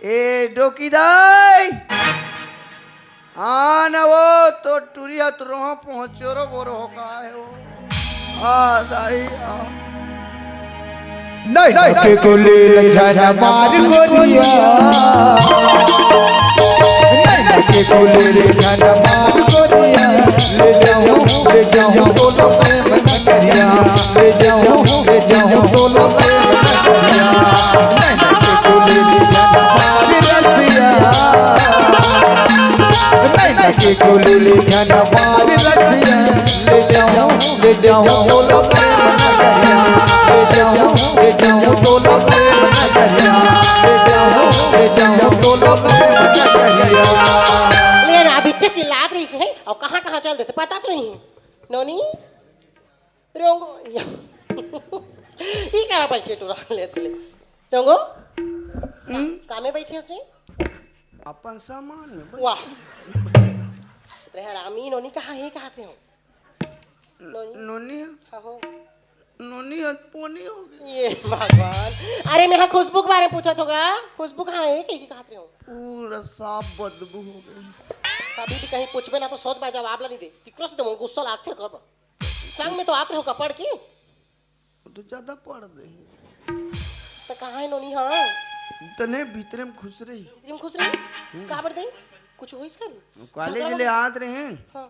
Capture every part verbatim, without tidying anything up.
ए डोकी दाई, आ न वो तो टुरिया तुरहो पहुंचो रो बोरो हो का है वो। आ दाई आ। नहीं के गुलेल झन मार गोरिया, नहीं के गुलेल झन मार गोरिया, ले जाऊं, ले जाऊं तोला प्रेम नगरिया, ले जाऊं, ले जाऊं तोला प्रेम नगरिया। नहीं के गुलेल झन मार रसिया, नहीं के गुलेल झन मार रसिया, ले जाऊं, ले जाऊं तोला प्रेम नगरिया, ले जाऊं, ले जाऊं तोला प्रेम नगरिया, ले जाऊं, ले जाऊं तोला प्रेम नगरिया। ले ना, अभी चिल्लात रही से, और कहाँ कहाँ चल देते, पता च नहीं। नोनी, रोंगो, या। ई करा बैठे टुरा लेते ले। रोंगो, हम्म? कामे बैठे हस रे? अपन सामान में बैठ। वाह। रे हरामी, नोनी कहाँ है, कहाँ थे हो? नोनी? नोनी? हाँ हो। नोनी हत पोनी हो गई। ये भगवान। अरे, मैं हाँ खुशबू के बारे में पूछा थोगा। खुशबू कहाँ है, कहीं की कहाँ थे हो? पूरा साफ बदबू हो गई। कभी भी कहीं पूछबे ना तो सोच बा जवाब ला नहीं दे। तिकरो से तो गुस्सा लागथे कर। संग में तो आत रहो कपड़ की। वो तो ज्यादा पड़ दे। तो कहाँ है नोनी? हाँ। तने भीतरे में खुश रही। भीतरे में खुश रही? हम्म। काबर दे? कुछ होइस करी? कॉलेज ले आत रहे हैं। हाँ।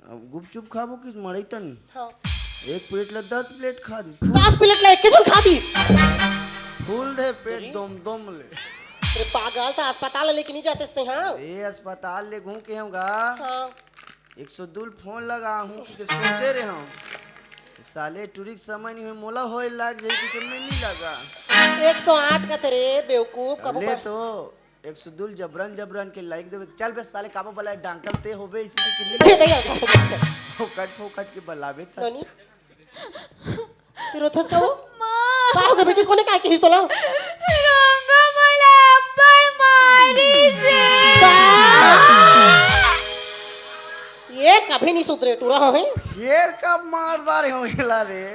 अब गुपचुप खाबो किस मड़ई तनी? हाँ। एक प्लेट ला दस प्लेट खा दी। दस प्लेट ला एक के झन खा दी। फूल दे पेट अरे। दोम दोम ले। अरे पागल, तो अस्पताल लेके नहीं जाते इसने, हाँ? ए अस्पताल ले घूम के होगा। हाँ। एक सौ दो फोन लगा हूँ कि सोचे रहे हूँ। साले टुरी के समय नहीं हुए, मोला होए लाग जाई कि मैं नहीं लगा। एक सौ आठ का तेरे बेवकूफ, कबो ले कर तो एक सौ दो जबरन जबरन के लाइक देवे। चल बे साले, काबो बला डॉक्टर ते होबे इसी के लिए। छे दे यार। फोकट फोकट के बलावे था। नोनी। तू रोथस का वो? माँ। का हो गया बेटी, कोने काय कहिस तोला? रंगो मोला अब्बड़ मारी से। का? ये कभी नहीं सुधरे, टूरा हो है? फिर कब मार डारे हो हिला रे?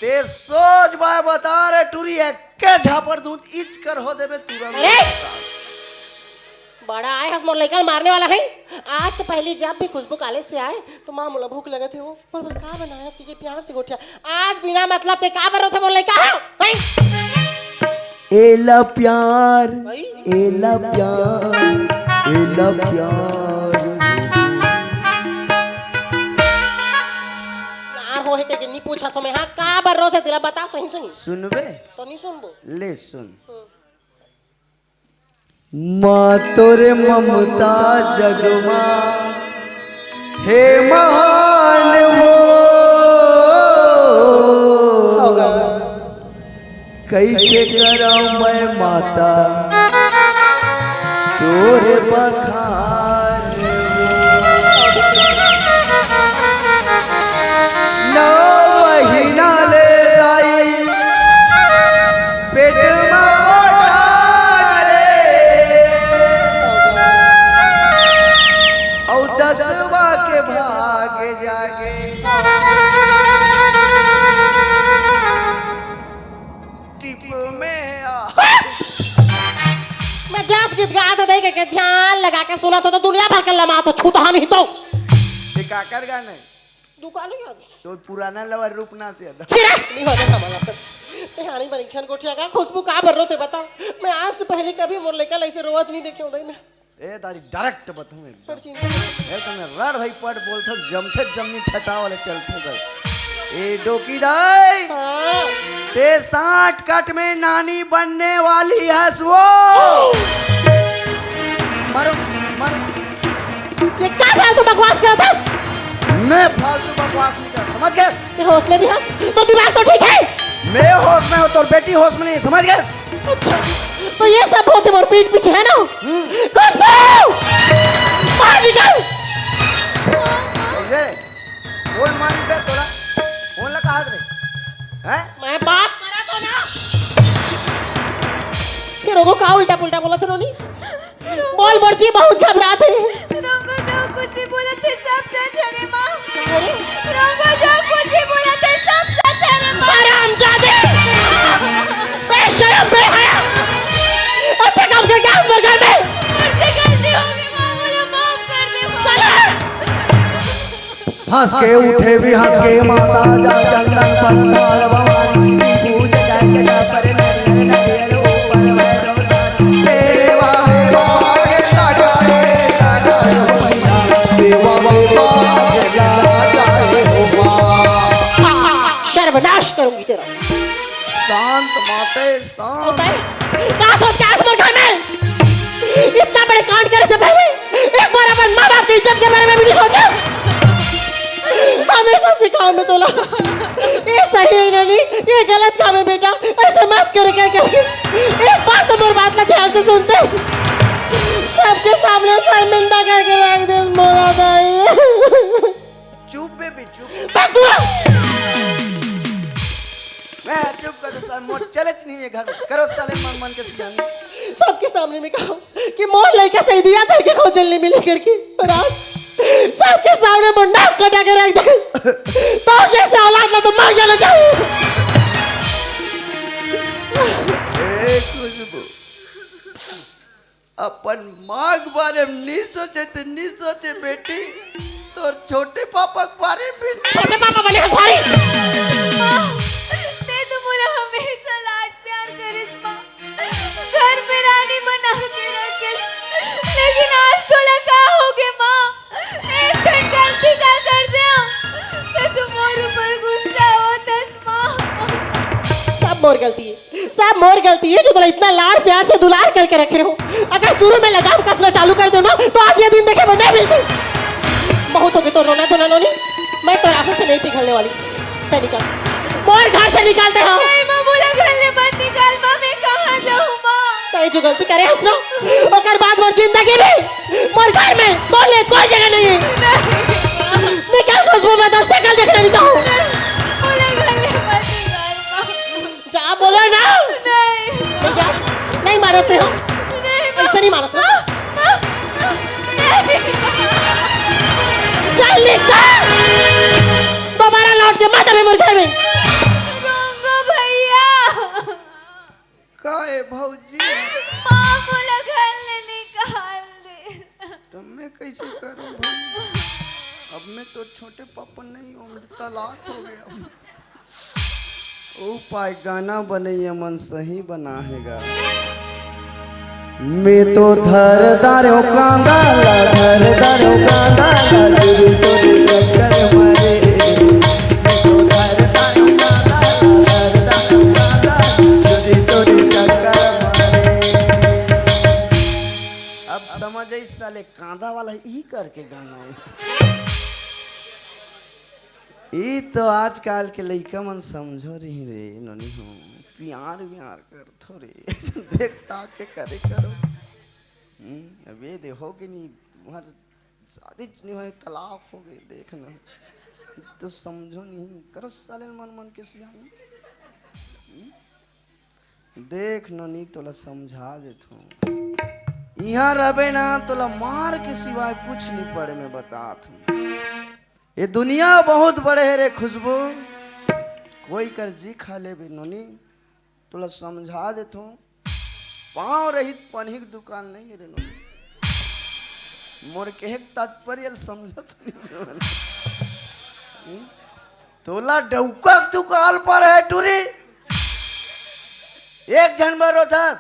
ते सोच बाय बता रे टूरी, एक के झापड़ दूं, इच कर हो देबे तुरंत। अरे! बड़ा आए हस मोर लइका ल मारने वाला है। आज से पहले जब भी खुशबू कॉलेज से आए तो माँ मोला भूख लगत है वो मोर बर का बनाए हस के प्यार से गोठिया। आज बिना मतलब के का बरोथे मोर लइका है? हैं? एला प्यार, भाई? एला प्यार, एला प्यार। प्यार हो है के नहीं पूछा तो मैं हाँ का बरोथे तेला बता सही सही। सुनबे? तो नहीं सुनबो। ले सुन। हम्म। माँ तोरे ममता जगमा हे महान हो। कैसे करौं मैं माता तोरे बखान। नौ महीना ले आई पेट में पोटान रे, औ दसवा के भाग जागे। टिप में आ। मैं जस गीत गात देख के ध्यान लगा के सुना तो, तो दुनिया भर के लमात छूता नहीं तो। ये काकर गाना है? दुकान ही आ गई। तो पुराना लवर रूपनाथ यादव। चिरा! नहीं होता था हमारा। ते हानि परीक्षण को ठिया का खुशबू का भर रो थे बता। मैं आज से पहले कभी मोर लेकर ऐसे रोवत नहीं देखे होता मैं। ए तारी डायरेक्ट बताऊं एकदम। पर चिंता नहीं। ए तने रड़ भाई पट बोलथे जमथे जमनी ठटा वाले चलथे गए। ए डोकी दाई। हाँ। ते साठ कट में नानी बनने वाली हस वो। मारो, मारो। ये का फालतू बकवास करत हस? मैं फालतू बकवास नहीं कर, समझ गए? ते होश में भी हस? तो दिमाग तो ठीक है? मैं होश में हूँ, तोर बेटी होश में नहीं, समझ गए? अच्छा, तो ये सब होते मोर पीठ पीछे है ना? हम्म। खुशबू! बाहर निकल! कैसे? बोल मारी बे तोला। फोन लगा हाथ रे। हैं? मैं बात करा तो ना। फिर वो का उल्टा पुल्टा बोला था नोनी? बोल, मोर जी बहुत घबरात हे। रोंगो जो कुछ भी बोलत हे, सब सच हरे माँ। अरे। रोंगो जो कुछ भी बोलत हे, सब सच हरे माँ। हरामजादे! बेशरम, बेहया! अच्छा, घर में। मुझसे गलती हो गई माँ, मुझे माफ कर दे माँ। चल। हंस के उठे भी हंस के माता जा चंदन पंडाल भवानी की पूज जाए जटा पर नरियर नरियर ऊपर भैरव दान। सेवा में भाग लगा रे लगा रे मैया, सेवा में भाग लगा रे हो माँ। सर्वनाश करूंगी तेरा। शांत माते, शांत। होता है? कहाँ सोच के आया मोर घर में? इतना बड़े कांड करे से पहले एक बार अपन माँ बाप की इज्जत के बारे में भी नहीं सोचस। हमेशा सिखाओ में तोला, ये सही है ना नहीं, ये गलत काम है बेटा, ऐसे मत करे कर करके। एक बार तो मोर बात ला ध्यान से सुनते, सबके सामने शर्मिंदा करके रख दे मोरा भाई। चुप बेबी, चुप। भाग दूर। मैं चुप कर दो सर, मोर चलत नहीं है घर में। करो साले मन मन के सियानी। सबके सामने में कहो कि मोर लइका सही दिया धर के खोजल नहीं मिले करके। राज, सबके सामने मोर नाक कटा के रख दे। तो जैसे औलाद ला तो मर जाना चाहिए। ए खुशबू, अपन माँ के बारे में नहीं सोचे थे, नहीं सोचे बेटी, तोर छोटे पापा के बारे में भी नहीं। छोटे पापा बने हमारे। माँ, ते तो मोला हमेशा लाड प्यार करिस माँ, घर में रानी बना के रखिस, लेकिन आज तोला का हो गे माँ? एक ठन गलती का कर दे, ते तो मोर ऊपर गुस्सा होतस माँ। सब मोर गलती है, सब मोर गलती है जो तोला इतना लाड़ प्यार से दुलार करके रखे रहो। अगर शुरू में लगाम कसना चालू कर दो ना तो आज ये दिन देखे बर नहीं मिलते। बहुत हो गए तो रोना धोना नोनी, मैं तो आंसू से नहीं पिघलने वाली। तै निकल, मोर घर से निकलते हो। नहीं माँ, मोला घर ले मत निकाल माँ, मैं कहाँ जाऊँ माँ? तै जो गलती करे हस ना, ओकर बाद मोर जिंदगी में, मोर घर में तोर ले कोई जगह नहीं है। नहीं। निकल खुशबू, मैं तोर शकल देखना नहीं चाहूँ। मोला घर ले मत निकाल माँ। जा बोला ना। नहीं। नहीं जास, नहीं मानस ते हो। नहीं, माँ। ऐसे नहीं मानस ना। माँ, माँ, माँ, नहीं। चल निकल। दोबारा लौट के मत अबे मोर घर में। रोंगो भैया। का ए भौजी? माँ मोला घर ले निकाल दे। तो मैं कैसे करूँ भाई? अब मैं तो छोटे पापा नहीं हूँ, मैं तलाक हो गया। ओ पाए गाना बनैया मन सही बना हे गा। मैं तो धर दारो कांदा ला, धर दारो कांदा ला, जुरी तोरी चक्कर मारे। मैं तो धर दारो कांदा ला, धर दारो कांदा ला, जुरी तोरी चक्कर मारे। अब समझ आई साले कांदा वाला ई करके गाना है। ई तो आजकल के लइका मन समझो रही रे, नोनी हो, प्यार व्यार करथो रे। देख ताक के करे करो। हम्म, अब ये देखो कि नहीं, तुम्हारे शादी च नहीं होए, तलाक हो गए, देख ना। तो समझो नहीं, करो साले मन मन के सियानी। हम्म? देख नोनी, तोला समझा देथों। इहाँ रहबे ना, तोला मार के सिवाय कुछ नहीं पड़े, मैं बतात हूँ। ये दुनिया बहुत बड़े है रे खुशबू, कोई कर जी खा लेबे नोनी, तोला समझा देथों। पाँव रहित पनही के दुकान नहीं है रे नोनी। मोर कहे के तात्पर्य ल समझत नहीं है। हम्म? तोला डौका के दुकान पर है टूरी। एक झन बर रोथस।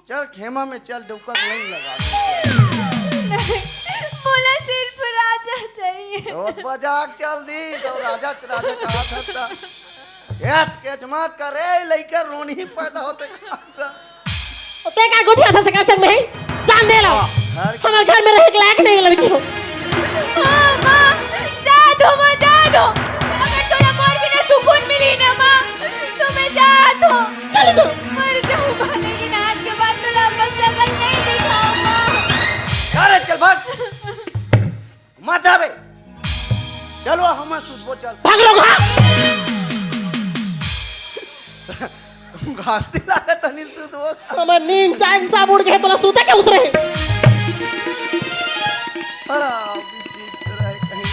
चल खेमा में चल, डौका के लाइन लगा। नहीं, मोला सिर्फ राजा चाहिए। बहुत मजाक चल दी, सब राजा, राजा कहा था। एच केच मत कर, ए लइका रोनी पैदा होते कहा था। ते का गोठियाथस एकर संग में? जान दे ला। हाँ, घर के हमार घर में रहे के लायक नहीं लड़की हो। माँ, माँ, जा दो, माँ, जा दो। अगर तोला मोर बिना सुकून मिली ना, माँ, तो मैं जा दो। चल, चल। मर जाऊँ, माँ, लेकिन आज के बाद तोला अपन शकल नहीं दिखाऊँ, माँ। अरे, चल भाग। मत आबे। चलो, हम सुतबो, चल। भाग लो, भाग। घासी लागत तनी सुतबो। हमर नींद चैन सब उड़ गए, तोला सुते के उसरे। हराम विचित्र है कहीं।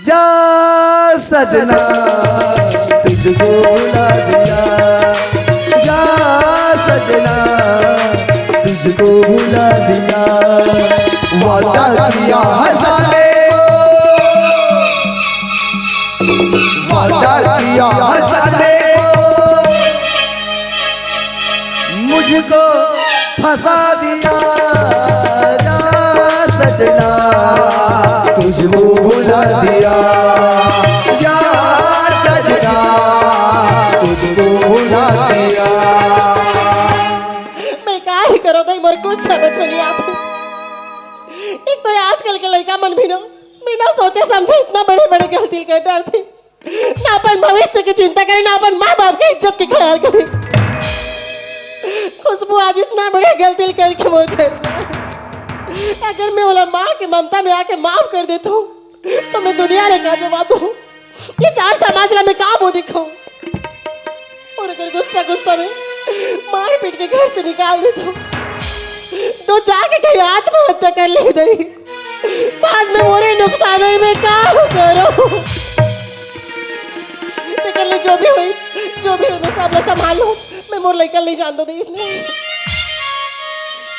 जा सजना, तुझको बुला दिया। दिया, वादा किया हंसाने को, वादा किया हंसाने को, मुझको फंसा दिया। जा सजना, तुझको भुला दिया। जा सजना, तुझको भुला दिया। मैं का ही करो दई, मोर कुछ समझ में नहीं आते। एक तो ये आजकल के लइका मन भी ना, बिना सोचे समझे इतना बड़े बड़े गलती कर डारथे। ना अपन भविष्य के चिंता करे, ना अपन माँ बाप के इज्जत के ख्याल करे। खुशबू आज इतना बड़े गलती करके मोर घर में आए। अगर मैं ओला माँ के ममता में आके माफ कर देता हूँ, तो मैं दुनिया ला का जवाब दूँ? ये चार समाज ला मैं का मुँह दिखाऊँ? और अगर गुस्सा गुस्सा में मार पीट के घर से निकाल देता हूँ, तो जाके कहीं आत्महत्या कर ले दई। बाद में मोरे नुकसान होई, मैं का करूँ? तेकर ले जो भी होई, जो भी होई, मैं सब ला संभाल लूँ। मैं मोर लइका ले जान दो दे इसने।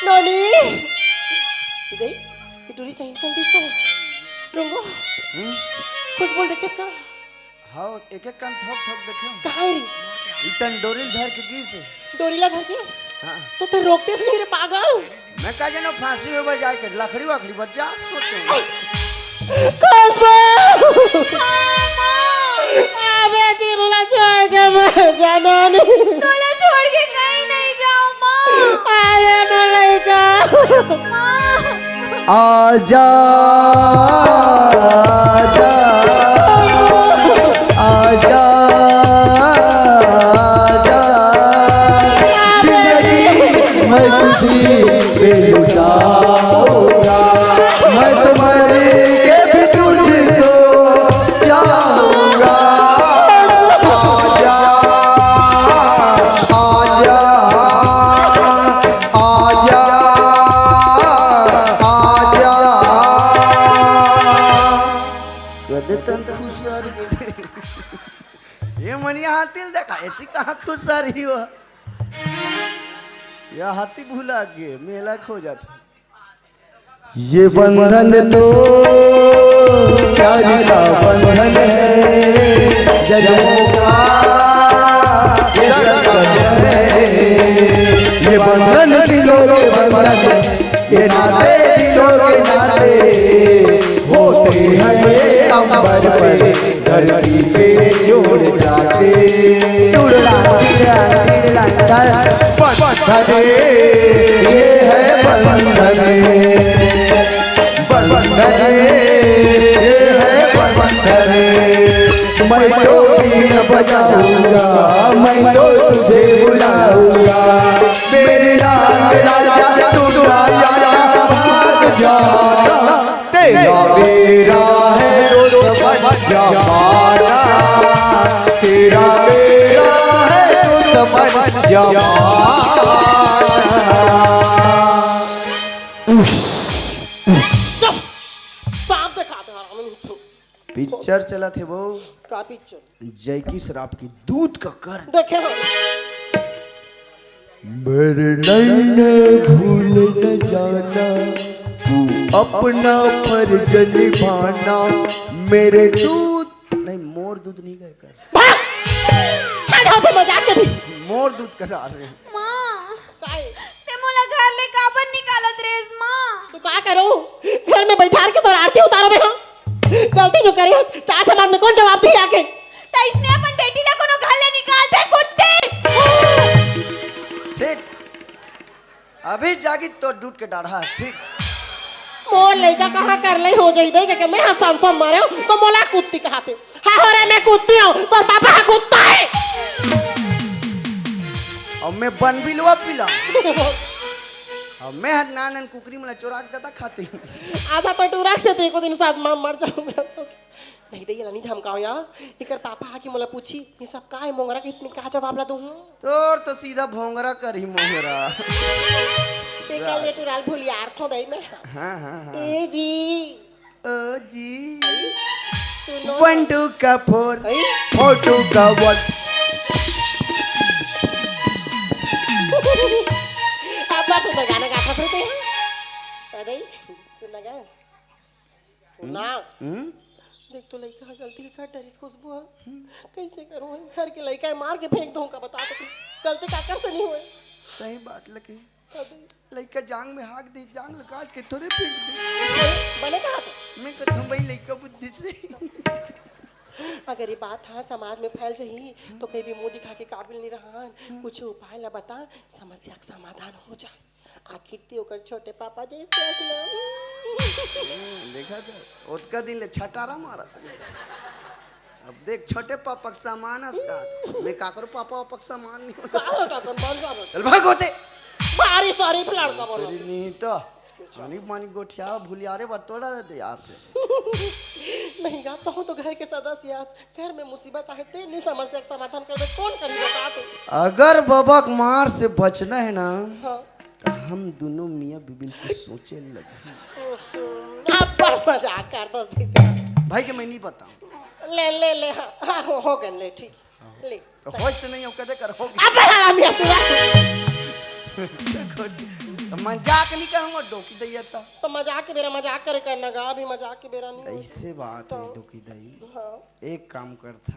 नोनी, ये दे, ये टूरी सही चल दिस का? रुंगो, खुशबू देखे इसका? हाँ, एक एक कान थोक थोक देखे। कहाँ है रे? इतन डोरी ल धर के गिस हे। डोरी ला धर के? हाँ। तो ते रोकतेस नहीं रे पागल। मैं का जानो फांसी हो बर जाए के लकड़ी वकड़ी बर जा सोचो। खुशबू! आ बेटी, मोला छोड़ के मैं जाना नहीं। तोला छोड़ के कहीं नहीं जाऊँ, माँ। अरे मोर लइका। माँ। आजा, आजा, आजा, आजा। जिंदगी मैं तुझी पे लुटाऊंगा, मैं तो मर के भी तुझको चाहूंगा। आजा, आजा, आजा, आजा। कदे तन खुसर गे। ये मनिया हाथी ल देखा, एती कहाँ खुसर ही हो? ये हाथी भुला गे, मेला खो जात। ये बंधन तो प्यार का बंधन है, जन्मों का ये संबंधन है। ये बंधन दिलों के बंधन है, ये नाते दिलों के नाते होते हैं ये अंबर पे, धरती पे जोड़ जाते। टुड़ला, टिड़ला, टिड़ला, टिड़ला। बंधन ये है बंधन, बंधन ये है बंधन। मैं तो बीन बजाऊंगा, मैं तो तुझे बुलाऊंगा। मेरे लाल राजा, तू राजा भाग जा। तेरा मेरा है दोस्त बन जमाना, तेरा मेरा है दोस्त बन जमाना। चुप! सांप दिखाते हैं, हरामी नहीं तो। पिक्चर चलत हे वो। का पिक्चर? जैकी श्रॉफ की दूध का कर्ज। देखे हो? मेरे नैने भूल न जाना, तू अपना फर्ज निभाना। मेरे दूध नहीं, मोर दूध नहीं गए कर। भाग! हट, होते मजाक के भी। मोर दूध करा रहे। माँ, काहे? ते मोला घर ले काबर निकालत रेस माँ? तू का करो? घर में बैठार के तोर आरती उतारो बे, हाँ? गलती जो करे हस, चार समाज में कौन जवाब दिही आके? त इसने अपन बेटी ला कोनो घर ले निकाल दे, कुत्ती। ठीक, अभी जागी तो डूट के डाढ़ा, ठीक। मोर लइका कहाँ कर ले हो जाई दे के मैं हसन सम मारे हो, तो मोला कुत्ती कहाते। हाँ हो रे, मैं कुत्ती हूँ, तोर पापा हा कुत्ता है। और मैं बन बिलवा पिला। और मैं हर नानन कुकरी मला चोरा के जाता खाते। आधा पेट उराक से तो एको दिन साथ मां मर जाऊंगा। नहीं दे, ये ला नहीं धमकाओ यार। एकर पापा आके मोला पूछी, "ये सब का है मोंगरा के हित में?" का जवाब ला दूँ? तोर तो सीधा भोंगरा करही मोंगरा। तेकर ले टुराल भूलियार थो दई मैं। हाँ, हाँ, हाँ। ए जी। ओ जी। सुनो। One two का four, अई? Four two का one। अब बस उधर गाना गा सकते हैं। सुना। हम्म? देख तो लइका ह गलती ल कर डरिस खुशबू ह। कइसे करूं? घर के लइका हे, मार के फेंक दूं का, बता तो। गलती काकर से नहीं होय। सही बात लगे। लइका जांग में हाक दे, जांग ल काट के थोरे फेंक दे। बने कहा तो? मैं कहता हूँ भाई लइका बुद्धि से। अगर ये बात हा समाज में फैल जाही तो कहीं भी मुंह दिखा के काबिल नहीं रहन। कुछ उपाय ला बता, समस्या का समाधान हो जा। आखिर ते ओकर छोटे पापा जइसे अस ना। हम्म, देखा तो, ओतका दिन ले छटारा मारत। अब देख, छोटे पापा के सामान अस का। मैं काकरो पापा वापा के सामान नहीं। का हो, का कर, मान जा, मान। चल भाग होते। भारी शरीफ लड़का बोलो। तेरी नहीं तो। मानिक मानिक गोठिया भूलिया रे बटोरा दे यार से। नहीं गा, तहूँ तो घर के सदस्य आस, घर में मुसीबत आहे, ते नहीं समस्या के समाधान करबे, कौन करी बता तू? अगर बबा के मार से बचना है ना, हाँ। तो हम दोनों मियाँ बीबी कुछ सोचे लगी। अब बड़ मजाक कर दस देते हैं। भाई के मैं नहीं बताऊँ। ले, ले, ले, हाँ, हाँ, हो, हो गए, ले, ठीक, ले। तो होश तो नहीं हो, कदे कर हो गया। अबे हरामी हस तू, तो मजाक नहीं कहूँगा, डोकी दैया था। तो मजाक के बेरा मजाक करे करना गा, अभी मजाक के बेरा नहीं हो। ऐसे बात तो है, डोकी दाई। हाँ। एक काम करता,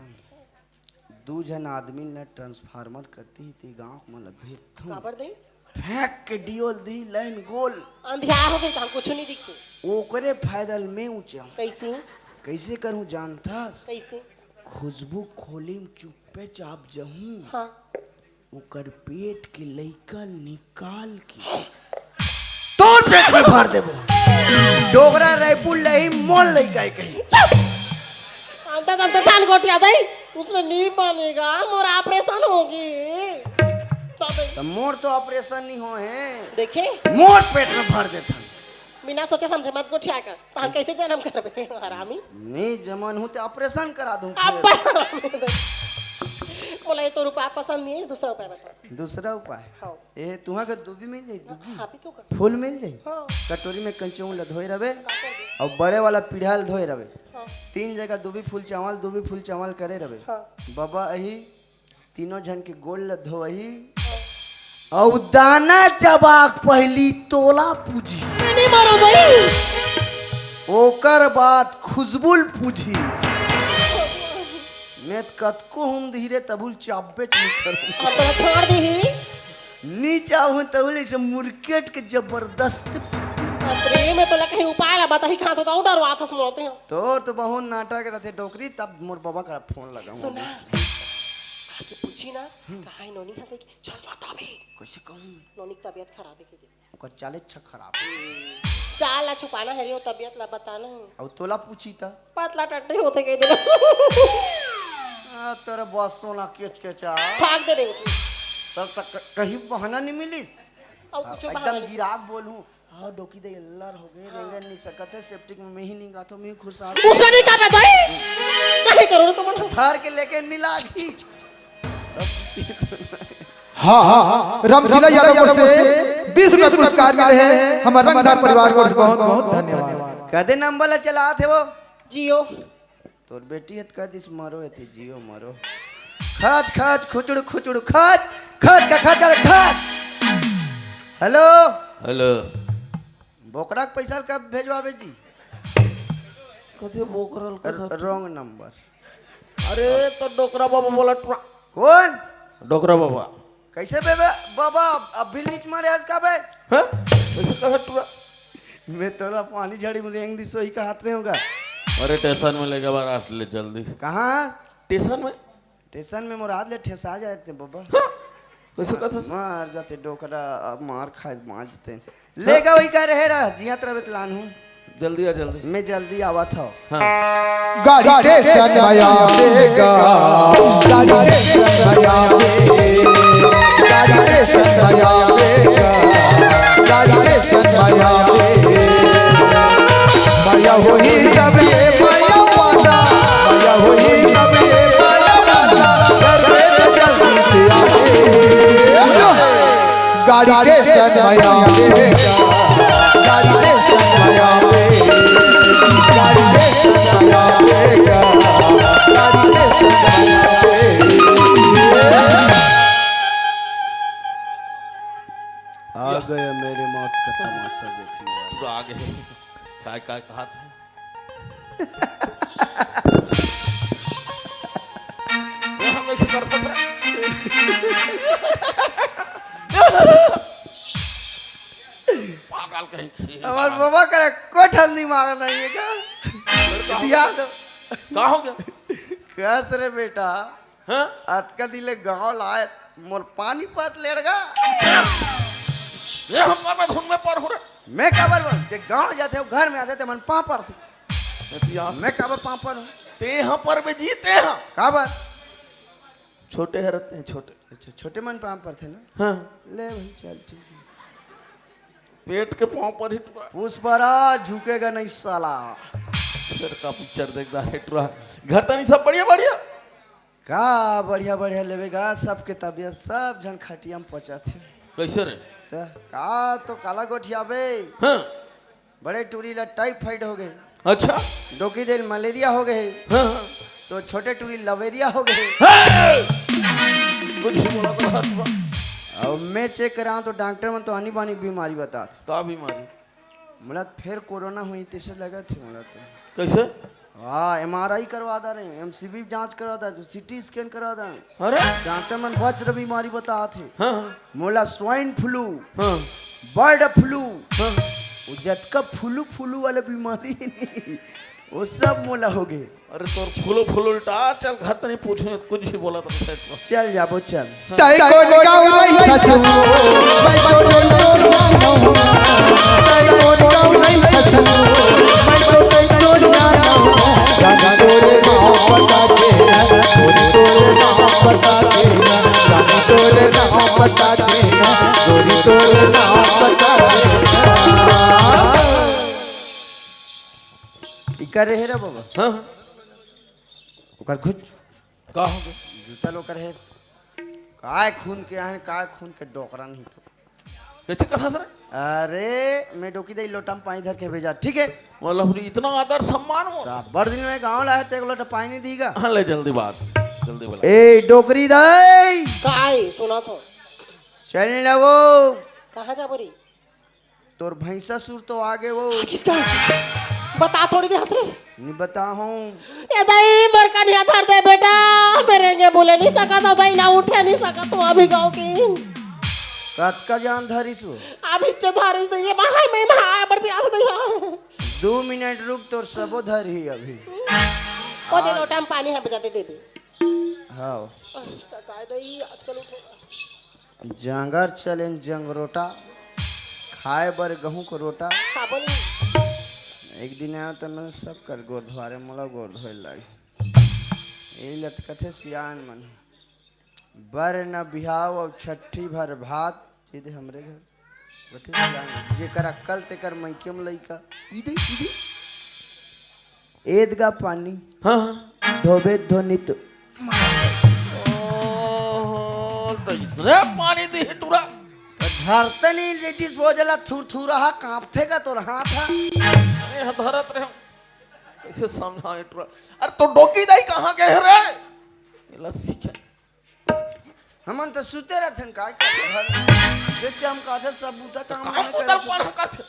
दू झन आदमी ला ट्रांसफार्मर कती ते गांव में ला भेजता। काबर दे? फेंक के डियोल दी, लाइन गोल। अंधियार हो गई, तो हम कुछ नहीं दिखी। ओकरे फायदा ल मैं ऊंचा। कैसे? कैसे करूं जानथस? कैसे? खुशबू खोली में चुप्पे चाप जहूं। हाँ। ओकर पेट के लइका निकाल के तोर पेट में भर देबो। डोकरा रायपुर ले ही मोल लइका है कहीं। चुप! अंता तंता जान गोटिया दई, उसने नहीं मानेगा, मोर ऑपरेशन होगी। तबे। तो मोर तो ऑपरेशन नहीं हो है। देखे? मोर पेट में भर देता। बिना सोचे समझे मत गोठिया कर। तहन कैसे जन्म करबे ते हरामी? मैं जमन हूँ ते ऑपरेशन करा दूँ अब फिर। हरामी दे। बोला ये तो रुपया पसंद नहीं है, दूसरा उपाय बता। दूसरा उपाय? हाँ। ए, तुहा के दूबी मिल जाई, दूबी? हाँ, भी तो का। फूल मिल जाई? हाँ। कटोरी में कंचून ला धोए रहे। का करबे? और बड़े वाला पीढ़ा ला धोए रहे। हाँ। तीन जगह दूबी फूल चावल, दूबी फूल चावल करे रहे। हाँ। बाबा अही तीनों झन के गोड़ ल धोही। अउ दाना चबाक पहिली तोला पूजी। नहीं मारो दई। ओकर बाद खुशबू ल पूजी। मैं त कतको हूम धीरे तभुल चाबेच नहीं करूँ। अब तो छोड़ दी ही। नी चाहूँ तभुल इसे मुरकेट के जबरदस्त पूजी। अरे मैं तो लगा ही उपाय ला बताही कहाँ तो, तो डरवा था सुनाते हैं। तो, तो बहुत नाटक रहते डोकरी, तब मोर बाबा का फोन लगा। सुना। आके पूछी ना, हम्म। कहाँ है नोनी? हाँ, कही, "चल बता बे।" कैसे कहूँ? नोनी की तबीयत खराब है, कह दे। ओकर चाल अच्छा खराब है। चाल ला छुपाना है रे, वो तबीयत ला बताना है। और तोला पूछी त? पतला टट्टी होते कह दे। आ, तेरे बस सोना केच केचा। फाक दे बे उसमें। तब तक क-, कहीं बहाना नहीं मिलिस। और कुछ एकदम बहाना नहीं। गिराक बोलूँ, हाँ, डोकी दे, अल्लर हो गए, हाँ। रेंगे नहीं सकत है, सेप्टिक में मैं ही नहीं गाथो, मैं ही खुरसा। उसने नहीं कहा, भाई। काहे करो ना तुम? थार के लेके मिला दी। हाँ, हाँ, हाँ। रामशिला यादव को से बीस रुपया पुरस्कार मिले हैं, हमारे रंगदार परिवार को बहुत, बहुत धन्यवाद। कदे नंबर ला चला थे वो? जियो। तोर बेटी हत कह दिस, मरो एती जियो मरो। खच, खच, खुचुड़, खुचुड़, खच, खच का खच, अरे खच। हेलो। हेलो। बोकरा के पैसा कब भेजवाबे जी? कथे बोकरा ल कथा? र-, wrong number। अरे तो डोकरा बाबा बोला टुरा। कौन? डोकरा बाबा। कैसे बे, बे, बाबा, अब बिल नीच मारे आज का बे? हाँ? कैसे कहा टुरा? मैं तोला पानी झड़ी में रेंग दी सोई का हाथ में होगा। अरे स्टेशन में लेके बाहर ले जल्दी। कहाँ? स्टेशन में। स्टेशन में मोर हाथ ले ठेसा जाए थे बाबा। हाँ? कैसे कहा था? मार जाते डोकरा, अब मार खाए मार जाते। लेगा वही का रहे रहा, जियत रहे तो लान हूँ। जल्दी आ, जल्दी। मैं जल्दी आवा था। हाँ। गाड़ी स्टेशन में आवेगा, गाड़ी स्टेशन में आवेगा, गाड़ी स्टेशन में आवेगा, गाड़ी स्टेशन में आवेगा। भैया होई सब ये भैया वाला, भैया होई सब ये भैया वाला, घर पे जल्दी से आवेगा। गाड़ी स्टेशन में आवेगा, गाड़ी स्टेशन में आवेगा, गाड़ी स्टेशन में आवेगा, गाड़ी स्टेशन में आवेगा। आ गया मेरे मौत का तमाशा देखने वाला। पूरा आ गए। काय काय कहा था? ये हम ऐसे करते थे। पागल कहीं की। हमार बाबा करे कोठल दिमाग नहीं है का? याद। का हो गया? कस रे बेटा। हाँ? अतका दिन ले गांव लाए, मोर पानीपत लेड़गा। ये हम मैं धुन में पर हो रहा। मैं काबर बोल, जे गांव जाते हो, घर में आते ते मन पांव पर से। मैं काबर पांव पर हूँ? ते हाँ पर बे जी, ते हाँ। काबर? छोटे हरत हैं, छोटे। अच्छा, छोटे मन पांव पर थे ना? हाँ। ले भाई, चल ठीक है। पेट के पांव पर ही टुरा। पुष्पराज झुकेगा नहीं साला। सर का पिक्चर देखता है टुरा। घर तनी सब बढ़िया बढ़िया? का बढ़िया बढ़िया लेवेगा, सबके तबियत, सब झन खटिया में पहुंचा थे। कैसे रे? त का तो काला गोठियाबे? हाँ। बड़े टूरी ला टाइफाइड हो गए। अच्छा। डोकी देल मलेरिया हो गए। हाँ, हाँ। तो छोटे टूरी लवेरिया हो गए। हे! कुछ भी बोला तो हाथ में। और मैं चेक कराऊं तो डॉक्टर मन तो आनी बानी बीमारी बतात। का बीमारी? मोला फेर कोरोना हुई तैसे लगत हे मोला तो। कैसे? हाँ, एमआरआई करवा दा रहे, एमसीबी जांच करवा दा, तो सीटी स्कैन करवा दा। अरे? डॉक्टर मन वज्र बीमारी बतात हे। हाँ, हाँ। मोला स्वाइन फ्लू, हाँ। बर्ड फ्लू, हाँ। वो जतका फ्लू फ्लू वाला बीमारी हे नहीं, वो सब मोला हो गए। अरे तोर फ्लू फ्लू उल्टा, चल घर तनी पूछूं, कुछ भी बोला तो सेट में। चल जाबो, चल। तै कोन गाँव रहिथस वो, मैं तो तै तो जानहूँ। तै कोन गाँव रहिथस वो, मैं तो तै तो जानहूँ। रानी तोरे गाँव पता दे ना, गोरी तोरे गाँव पता दे ना। रानी तोरे गाँव पता दे ना, गोरी तोरे गाँव पता दे ना। ई करे हे रे बाबा। हाँ, हाँ। ओकर घुच। का हो गया? जूता लो कर हे। काय खून के आहन, काय खून के डोकरा नहीं तो। कैसे कहा सर? अरे, मैं डोकी दे लोटा में पानी धर के भेजा, ठीक है? मतलब इतना आदर सम्मान हो। तो बड़ दिन में गाँव लाए तो एक लोटा पानी नहीं दीगा। हाँ, ले जल्दी बात, जल्दी बोला। ए, डोकरी दाई। काय? सुना तो। चल ना वो। कहाँ जा बोरी? तोर भैंसा सुर तो आगे वो। किसका? बता थोड़ी दे हंस रे। नहीं बताहूँ। ए दाई, मोर कनिहा धर दे बेटा। मेरेंगे बोले नहीं सकत हो दाई, ना उठे नहीं सकत हो अभी गाँव की। कतका जान धरिस वो? अभी च धरिस तो ये महाय में महाय बड़ पिरात दे। दो मिनट रुक, तोर सबो धरही अभी। ओ दे लोटा में पानी है, बजाते देबे। हाँ। अच्छा, काय दाई आजकल उठे। जांगर चलेन जंगरोटा, खाए बर गहूं के रोटा। खाबो नहीं। एक दिन आयो त मैं सब कर गोड़ धोवारे, मोला गोड़ धोए लागी। यही लत कथे सियान मन, बर न बिहाव अउ छठी भर भात, सीधे हमरे घर। बते सियान मन, जेकर अक्कल तेकर मइके में लइका। ई दे, ई दे। एदगा पानी। हाँ, हाँ। धोबे धोनी तो। ओहो, तो इसने पानी दी टुरा। तो धरते नहीं रे disposal ला, थुरथुरा हा, कांपथे का तोर हाथ हा। अरे, हाँ, धरत रहे। कैसे समझाए टुरा? अरे, तो डोकी दाई कहाँ गए रे? ये लस्सी क्या? हमन तो सुते रहथन, काय करबो घर? देख के हम काथे सब बूता काम काम नहीं उधर करत। पर हम करथे।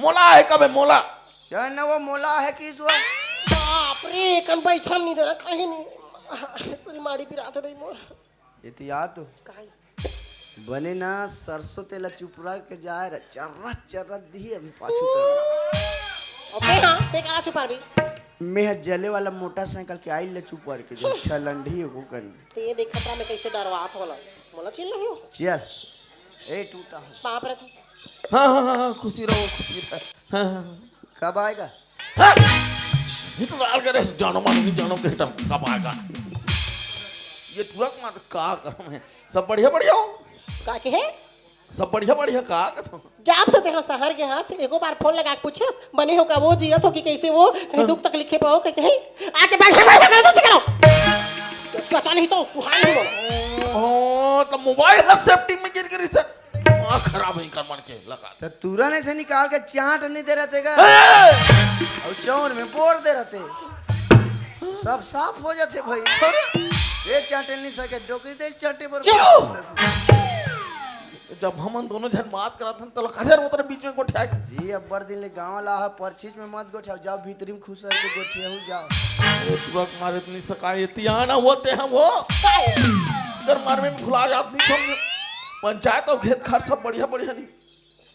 मोला है कबे मोला? चाहे न वो मोला है कि ईश्वर। बाप रे, कन बैठल नहीं दे रहा, कहीं नहीं। श्री माड़ी पिरात दे मोर। ये तो याद तो। काई? बने ना सरसों तेला चुपरा के जाए रहा, चर्रा चर्रा दिए अभी पाछू तो। ओके, हाँ, ते का चुपार भी? मैं ह जले वाला मोटरसाइकिल के आइल ले चुपार के जो छलंडी को करी। ते ये देख खतरा में कैसे डरवात होला। मोला चिल नहीं हो। चल। ए टूटा हो। बाप रे तू। हाँ, हाँ, हाँ, हाँ, खुशी रहो, खुशी रहो। हाँ, हाँ, हाँ। कब आएगा? हाँ। ये तो लाल करे, जानो मानो नहीं जानो के टाइम कब आएगा? ये तुरंत मार का कर मैं। सब बढ़िया, बढ़िया हो? का के है? सब बढ़िया, बढ़िया का कथो? जाब से तेहा शहर के हस, एको बार फोन लगा के पूछेस, बने हो का वो, जियत हो कि कैसे वो, कहीं दुख तकलीफ हे पाओ के कहीं आके बैठे बैठे करो तो करो। क्या चाली ही तो सुहान ही बोलो। ओहो, तो मोबाइल ह सेफ्टी में गिर गिरी से। दिमाग खराब है कर मन के लगा। तो तुरंत ऐसे निकाल के चाट नहीं दे रहते का? ए! और चौर में बोर दे रहते। सब साफ हो जाते भाई। अरे! ये चाटे नहीं सके, डोकरी दे चाटे पर। चुप! जब हमन दोनों झन बात करत हन, तोला काजर ओतरे बीच में गोठिया के। जी, अब्बड़ दिन ले गाँव ला ह, परछीच में मत गोठियाओ, जाओ भीतरी में खुसर के गोठियाओ, जाओ। अरे, तुरंत मारे इतनी सकाई, इतनी आना होते हैं वो। कर मार में भुला जात नहीं, हम पंचायत अउ खेत खार सब बढ़िया, बढ़िया नहीं।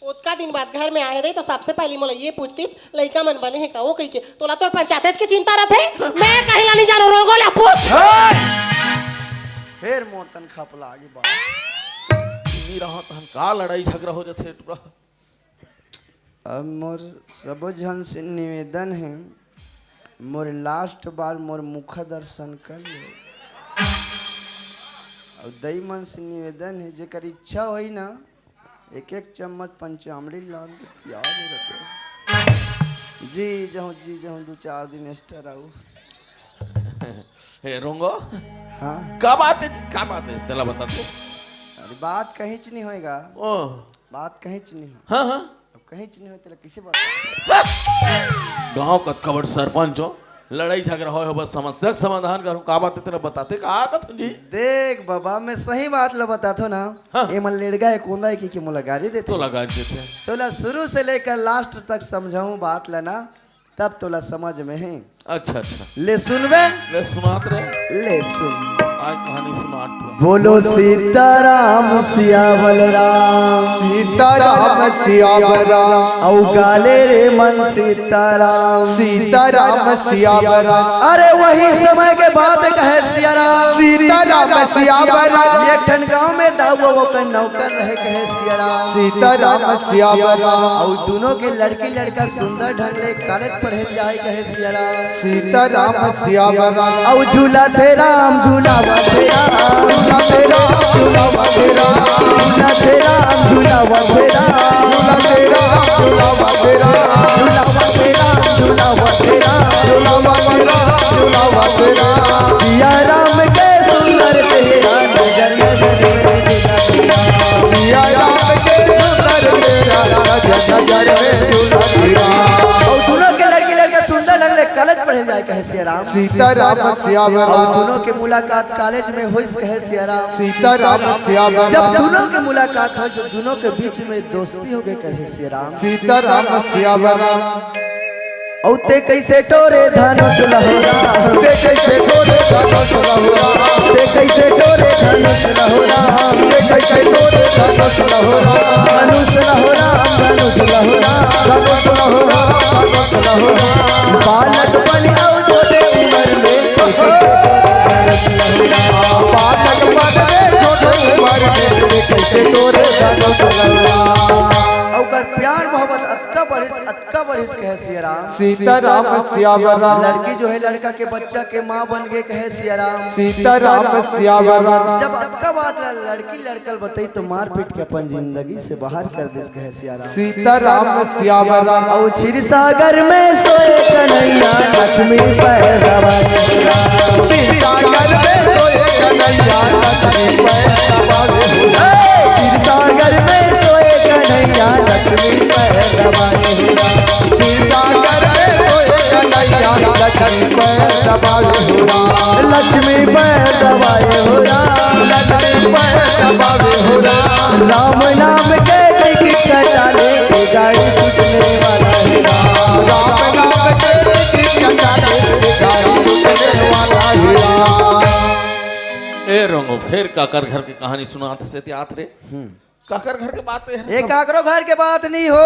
ओतका दिन बाद घर में आए रही, तो सबसे पहली मोला ये पूछतिस, "लइका मन बने हे का?" वो कही के, "तोला तोर पंचायत के चिंता रथे?" मैं कहीं ला नहीं जानव, रोंगो ला पूछ। फेर मोर तन खपला आगे बात। नहीं रहा तहन का लड़ाई झगड़ा हो जाथे टुरा। अब मोर सबो झन से निवेदन हे, मोर लास्ट बार मोर मुख दर्शन कर ले। अउ दई मन से निवेदन हे, जेकर इच्छा होई ना, एक एक चम्मच पंचामृत लान के पिया दे रखे। जी जहूँ, जी जहूँ, दू चार दिन extra रहू। हे रोंगो। हाँ। का बात हे जी? का बात हे? तेला बता दे। अरे बात कहींच नहीं होएगा। ओ। बात कहींच नहीं हो। हाँ, हाँ। अब कहींच नहीं हो, तेला किसे बता? गाँव कतका बड़ सरपंच हो, लड़ाई झगड़ा होय हो, बस समस्या के समाधान करो। का बात हे तेला बताते, का कथन जी? देख बाबा, मैं सही बात ला बताथो ना। हाँ। ए मन लेड़गा ए कोंदा ए कि, कि मोला गारी देथे। तोला गारी देथे। तोला शुरू से लेकर last तक समझाऊं बात ला ना, तब तोला समझ में हे। अच्छा, अच्छा। ले सुनबे? ले सुनात रे। ले सुन। आज कहानी सुनात रे। बोलो सीताराम सियावल राम। सीताराम सियावल राम। अउ गाले रे मन सीताराम। सीताराम सियावल राम। अरे वही समय के बात कहे सियाराम। सीताराम सियावल राम। एक ठन गांव में दाऊ वो कर नौकर रहे कहे सियाराम। सीताराम सियावल राम। अउ दोनों के लड़की लड़का सुंदर ढंग ले college पढ़े जाए कहे सियाराम। सीताराम सियावल राम। अउ झूला थे राम, झूला थे राम, झूला थे राम, झूला थे राम, झूला थे राम, झूला थे राम, झूला थे राम, झूला थे राम, झूला थे राम, झूला थे राम, झूला थे राम, झूला थे राम। सियाराम के सुंदर चेहरा नजर नजर में झूला थे राम। सियाराम के सुंदर चेहरा नजर नजर में झूला थे राम। अउ दोनों के लड़की लड़का सुंदर ढंग ले college पढ़े जाए कहे सियाराम। सीताराम सियावल अउ राम। दोनों के मुलाकात college में होइस कहे सियाराम। सीताराम सियावल जब राम। दोनों के मुलाकात होइस, तो दोनों के बीच में दोस्ती हो गई कहे सियाराम। सीताराम सियावल राम। अउ ते कैसे टोरे धनुष लहोरा। ते कैसे टोरे धनुष लहोरा। ते कैसे टोरे धनुष लहोरा। ते कैसे टोरे धनुष लहोरा। धनुष लहोरा, धनुष लहोरा, धनुष लहोरा, धनुष लहोरा। बालक बन अउ छोटे उम्र में बालक बन रे छोटे उम्र में कैसे तोरे धनुष लहोरा। अउ कर प्यार मोहब्बत अतका बढ़िस, अतका बढ़िस कहे सियाराम। सीताराम सियावल राम। लड़की जो है लड़का के बच्चा के माँ बन गए कहे सियाराम। सीताराम सियावल राम। जब अतका बात ला लड़की लड़का ल बताई तो मारपीट के अपन जिंदगी से बाहर कर दिस कहे सियाराम। सीताराम सियावल राम। अउ क्षीरसागर में सोए कन्हैया लक्ष्मी पैदा भई। क्षीरसागर में सोए कन्हैया लक्ष्मी पैदा भई। क्षीरसागर में सोए कन्हैया लक्ष्मी पैदा भई। क्षीरसागर में सोए कन्हैया लक्ष्मी पैदा भई। लक्ष्मी पैदा भई हो राम। लक्ष्मी पैदा भई हो राम। राम नाम के टिकट कटा ले, गाड़ी छूटने वाला है राम। राम नाम के टिकट कटा ले, गाड़ी छूटने वाला है राम। ए रोंगो, फेर काकर घर के कहानी सुनात हस ते आत रे? हम्म। काकर घर के बात हे? ए, काकरो घर के बात नहीं हो।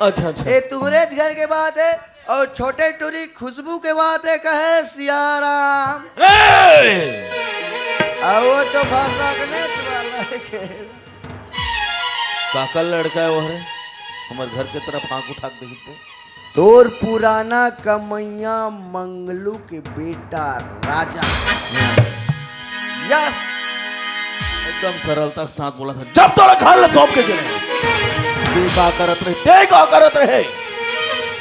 अच्छा, अच्छा। ए, तुम्हरेच घर के बात हे। अउ छोटे टुरी खुशबू के बात हे, कहे सियाराम। ए! अउ वो तो भाषा के नहीं वाला हे के। काकर लड़का हे वो रे? हमर घर के तरफ आंख उठा के देखिस ते। तोर पुराना कमैया मंगलू के बेटा राजा। यस। एकदम सरलता के साथ बोलत हे, जब तोला घर ले सौंप के गे रहे। ते का करत रहे? ते का करत रहे?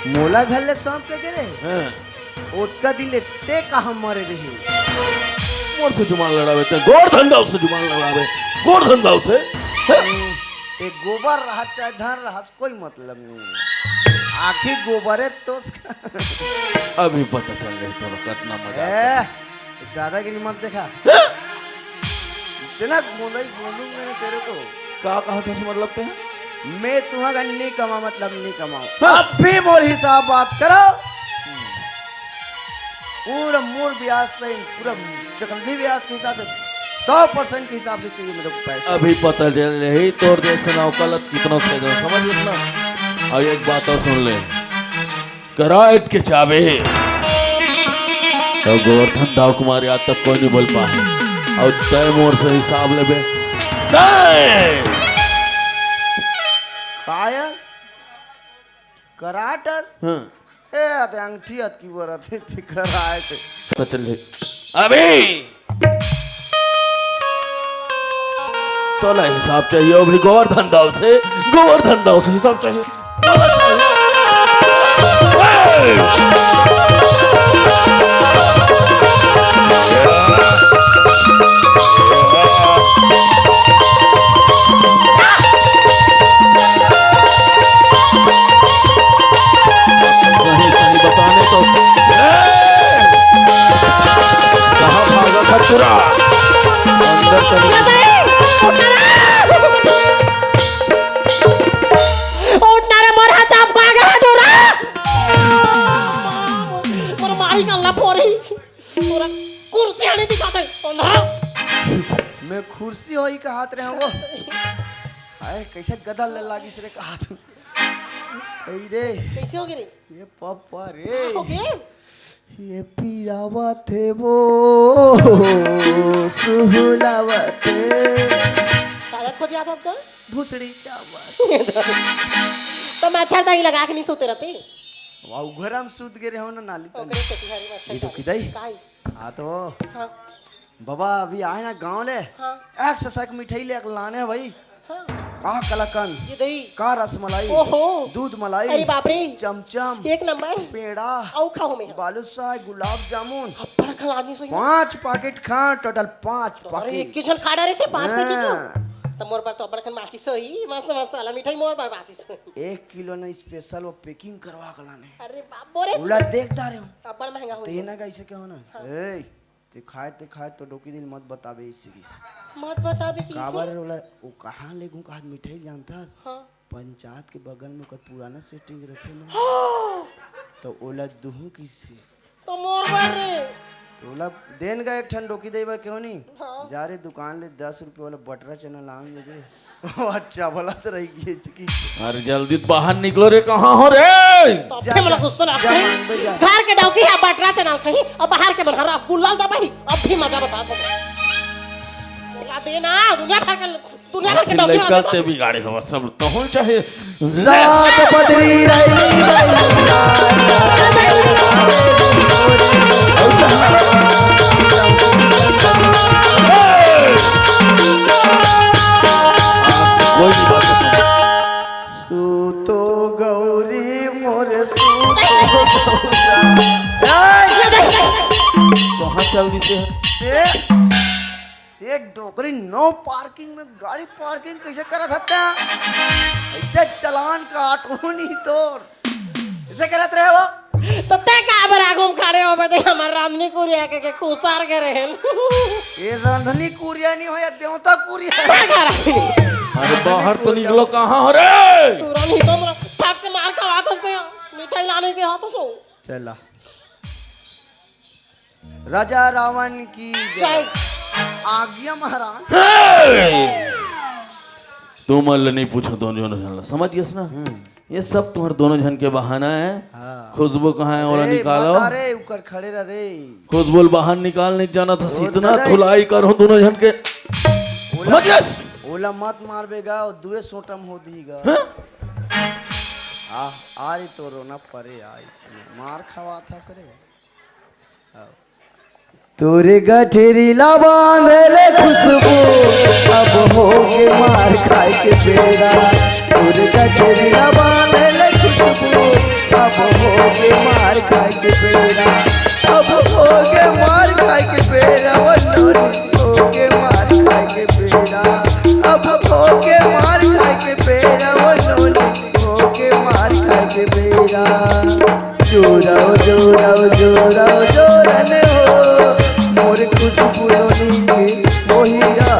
मोला घर ले सौंप के गे रहे? हाँ। ओतका दिन ले ते कहाँ मरे रहे? मोर से जुबान लड़ावे ते, गोबर धंधा से जुबान लड़ावे, गोबर धंधा से। हाँ? ते गोबर रहत चाहे धन रहत, कोई मतलब नहीं। आखिर गोबरे तो उसका। अभी पता चल रही तो कितना मजा आता है। ए, दादागिरी मत देखा। इतना गोंदई गोंदूंगा ना तेरे को। का कहा था, मतलब ते? मैं तुम्हारा नहीं कमा, मतलब नहीं कमाओ। हाँ। अब भी मोर हिसाब बात करो। पूरा मूल ब्याज से, पूरा चक्रवृद्धि ब्याज के हिसाब से, सौ परसेंट के हिसाब से चाहिए मेरे को पैसा। अभी पता चल रही तोर जैसे नौकलत कितना फायदा, समझ गए ना? और एक बात और सुन ले, कराट के चाबी। तो गोवर्धन दाव कुमार आज तक कोई नहीं बोल पाए। और तय मोर से हिसाब लेबे। तय! कायस? कराटस? हाँ। ए, अते अंगठी अतकी बरत हे, ते कराए ते। पता चल रही। अभी तोला हिसाब चाहिए, अभी गोवर्धन दाव से, गोवर्धन दाव से हिसाब चाहिए। सही सही बताने तो। ए! कहाँ भागा था चुरा? अंदर चले। उठ ना रे, मोर हा चाप का गया डोरा। मोर माई का अल्लाह फोरी। मोर कुर्सी आने दिखाते, अंधारा। मैं कुर्सी होई का हाथ रहे वो। अरे, कैसे गदल लागिस रे का हाथ। अरे रे। कैसे हो गए रे? ये पापा रे। हो गए? ये पीरावत हे वो, सुहलावत हे। काला खोजे आता उसका? भुसड़ी चावल। तो मच्छरदानी लगा के नहीं सोते रहते? वाह, घर हम सूत गए रहो ना नाली तले। ओकरे से तुम्हारी मच्छरदानी। ये तो किदाई? काई? हाँ तो। हाँ। बाबा अभी आए ना गांव ले, हाँ। एक ससक मिठाई ले लाने भाई। हाँ। का कलाकंद, ये दही। का रसमलाई, ओहो। दूध मलाई, अरे बाप रे। चमचम, एक नंबर। पेड़ा, अउ खाओ में। बालूशाह, गुलाब जामुन। अब्बड़ खा लागी सोई। पांच पैकेट खा, टोटल पांच तो अरे, पैकेट। एक के झन खा डारे से पांच पैकेट हाँ। तो। तो मोर बर तो अब्बड़ खन माचिस होई, मस्त मस्त वाला मिठाई मोर बर माचिस होई। एक किलो ना स्पेशल वो पैकिंग करवा के लाने। अरे बाप, बोरे ओला देख दारे हूँ। अब्बड़ महंगा होई। तेना कैसे क्या होना? हाँ। ए, ते खाए, ते खाए तो डोकी दिल मत बताबे इसी किस। मत बताबे किसी। काबर ओला, वो कहाँ ले गूं, कहाँ मिठाई जानथस? हाँ। पंचायत के बगल में ओकर पुराना सेटिंग रथे ना। हाँ। तो ओला दुहूं किसी। तो मोर बर रे। तो ओला देन गा एक ठन डोकी दे बर केहो नहीं। हाँ। जा रे दुकान ले दस रुपये वाला बटरा चना लान लेबे। अच्छा, भला तो रही गई इसकी। अरे जल्दी तो बाहर निकलो रे, कहाँ हो रे? तो जा, फिर मोला जा, गुस्सा ना जा, आथे। मांग पे जा। घर के डौकी है बटरा चना कहीं, अब बाहर के मन ह रसगुल्ला दबही, अब भी मजा बता दो। बोला दे ना, दुनिया भर के, दुनिया भर के आखिर डौकी लइका वाला ते बिगाड़े हो, सब तो होना चाहिए। सात पदरी रही भाई। कोई नहीं बात। सूतो गौरी मोरे सूतो गौरा। ए! कहाँ चल दिसे? ए! ये डोकरी नो पार्किंग में गाड़ी पार्किंग कैसे करत हत्या? ऐसे चलान काटो नहीं तोर। ऐसे करत रहे वो? तो ते का बर आगू में खड़े हो बे? ते हमार रांधनी कुरिया के, के खुसार के रहन। ये रांधनी कुरिया नहीं हो या देवता कुरिया। का कर? अरे बाहर तो निकलो, कहाँ हो रे? तू रांधनी तो मोला फट से मार खवात हस ते। मिठाई लाने के हाथ सो। चला। राजा रावण की जय। जय। आज्ञा महाराज। हे! तुमन ले नहीं पूछो, दोनों झन ला, समझ गए ना? हम्म। ये सब तुम्हारे दोनों झन के बहाना है। हाँ। खुशबू कहाँ है, ओला अरे, निकालो। बता रे, ऊपर खड़े रह रे। खुशबू ल बाहर निकाल नहीं जाना था, ओ इतना दादा। धुलाई करो दोनों झन के। ओला, समझ गए? ओला मत मार बेगा, दुए सोटम हो दीगा। हाँ? आ, आ रे तो रोना परे, आई मार खवा था सरे। तोरे गठरी ला बांधले खुशबू, अब होगे मार खाए के बेरा। तोरे गठरी ला बांधले खुशबू, अब होगे मार खाए के बेरा। अब होगे मार खाए के बेरा, वो नोनी होगे मार खाए के बेरा। अब होगे मार खाए के बेरा, वो नोनी होगे मार खाए के बेरा। जोराओ, जोराओ, जोराओ, जोरन हो, मोर खुशबू नोनी के मोहिया।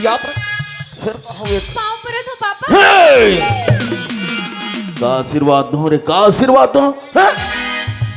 याद रख। फिर कहा हुए। पाँव परत हो पापा। हे! का आशीर्वाद दो रे, का आशीर्वाद दो? हैं?